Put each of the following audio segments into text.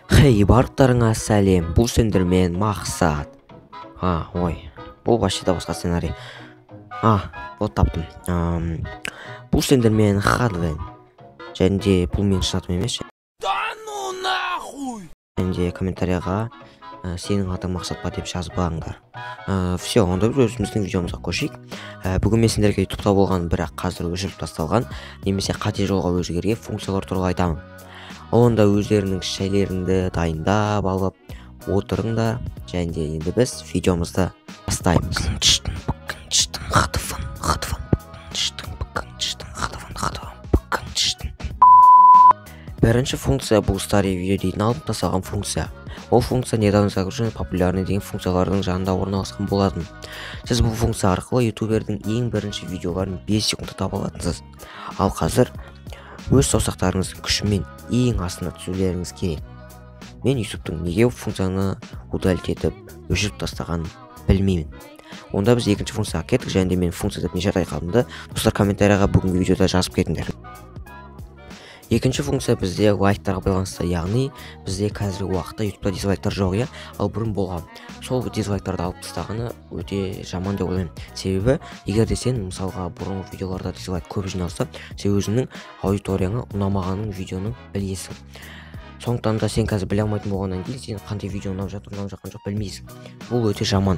Хей, барлықтарыңа сәлем, бұл сендермен Мақсат. А, ой, бұл вообще да басқа сценарий. А, вот таптым. Бұл сендермен Хадвен. Және де бұл менің шын атым емес. Да ну нахуй! Және де комментарияға сенің атың Мақсат па деп жазбаңдар. Все, онда біз өзіміздің видеомызға көшейік. Бүгін мен сендерге ютубта болған, бірақ қазір өшіріп тасталған немесе қате жолға өзгерген функциялар туралы айтамын. Онда өздерінің шәйлеріңді дайындап алып отырыңдар, және де енді біз видеомызды бастаймыз. Бірінші функция бұл старый видео дейтін алып тасталған функция. Ол функция недавно загруженный, популярный деген функциялардың жанында орналасқан болатын. Сіз бұл функция арқылы ютубердің ең бірінші видеоларын 5 секундта таба алатынсыз. Ал қазір өз саусақтарыңыздың күшімен ең астына түсулеріңіз керек. Мен ютубтың неге функцияны удалить етіп өшіріп тастағанын білмеймін. Онда біз екінші функцияға кеттік, және де мен функция деп неше рет айтқанымды достар комментарияға бүгінгі видеода жазып кетіңдер. Екінші функция бізде лайктарға байланысты, яғни бізде қазіргі уақытта ютубта дизлайктар жоқ, иә, ал бұрын болған. Сол дизлайктарды алып тастағаны өте жаман деп ойлаймын. Себебі егер де сен мысалға бұрынғы видеоларда дизлайк көп жиналса, сен өзіңнің аудиторияңа ұнамағанын видеоның білесің. Сондықтан да сен қазір біле алмайтын болғаннан кейін сен қандай видео ұнап жатыр, ұнап жатқан жоқ білмейсің. Бұл өте жаман.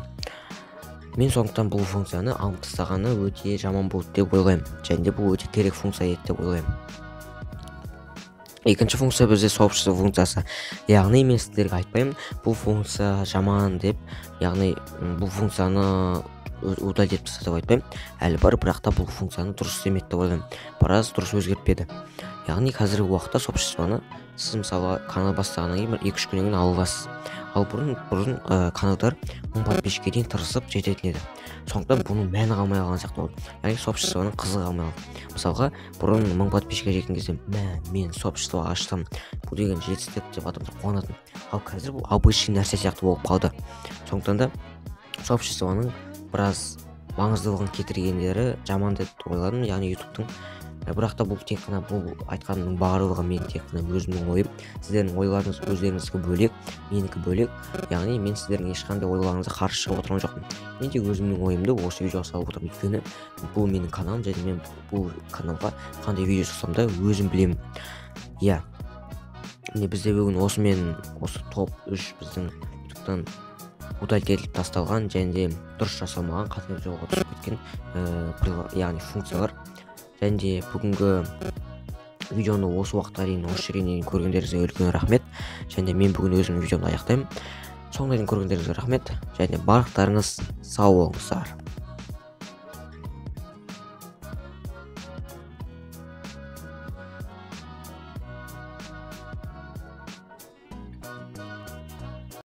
Мен сондықтан бұл функцияны алып тастағаны өте жаман болды деп ойлаймын. Және де бұл өте керек функция еді деп ойлаймын. Екінші функция бізде сообщество функциясы. Яғни мен сіздерге айтпаймын, бұл функция жаман деп, яғни бұл функцияны удалить етіп таста деп айтпаймын. Әлі бар, бірақ та бұл функцияны дұрыс істемеді деп ойлаймын. Біраз дұрыс өзгертпеді. Яғни қазіргі уақытта сообществоны сіз мысалы канал бастағаннан кейін бір 2-3 күннен кейін ала аласыз. Ал бұрын каналдар 10 подписчикке дейін тырысып жететін еді. Сондықтан бұның мәні қалмай қалған сияқты болды. Яғни сообществоның қызығы қалмай қалды. Мысалға бұрын 1000 подписчикке жеткен кезде мен сообщество аштым, бұл деген жетістік деп адамдар қуанатын. Ал қазір бұл обычный нәрсе сияқты болып қалды. Сондықтан да сообществоның біраз маңыздылығын кетіргендері жаман деп ойладым, яғни ютубтың. Бірақ та бұл тек қана бұл айтқанымның барлығы мен тек қана өзімнің ойым. Сіздердің ойларыңыз өздеріңіздікі бөлек, менікі бөлек. Яғни мен сіздердің ешқандай ойларыңызға қарсы шығып отырған жоқпын. Мен тек өзімнің ойымды осы видеоға салып отырмын. Өйткені бұл менің каналым, және мен бұл каналға қандай видео жасасам да өзім білемін. Иә. Міне бізде бүгін осымен осы топ 3 біздің ютубтан удалить етіліп тасталған және де дұрыс жасалмаған, қате жолға түсіп кеткен, яғни функциялар. Және де бүгінгі видеоны осы уақытқа дейін, осы жерге дейін көргендеріңізге үлкен рахмет. Және де мен бүгін өзімнің видеомды аяқтаймын. Соңына дейін көргендеріңізге рахмет. Және барлықтарыңыз сау болыңыздар.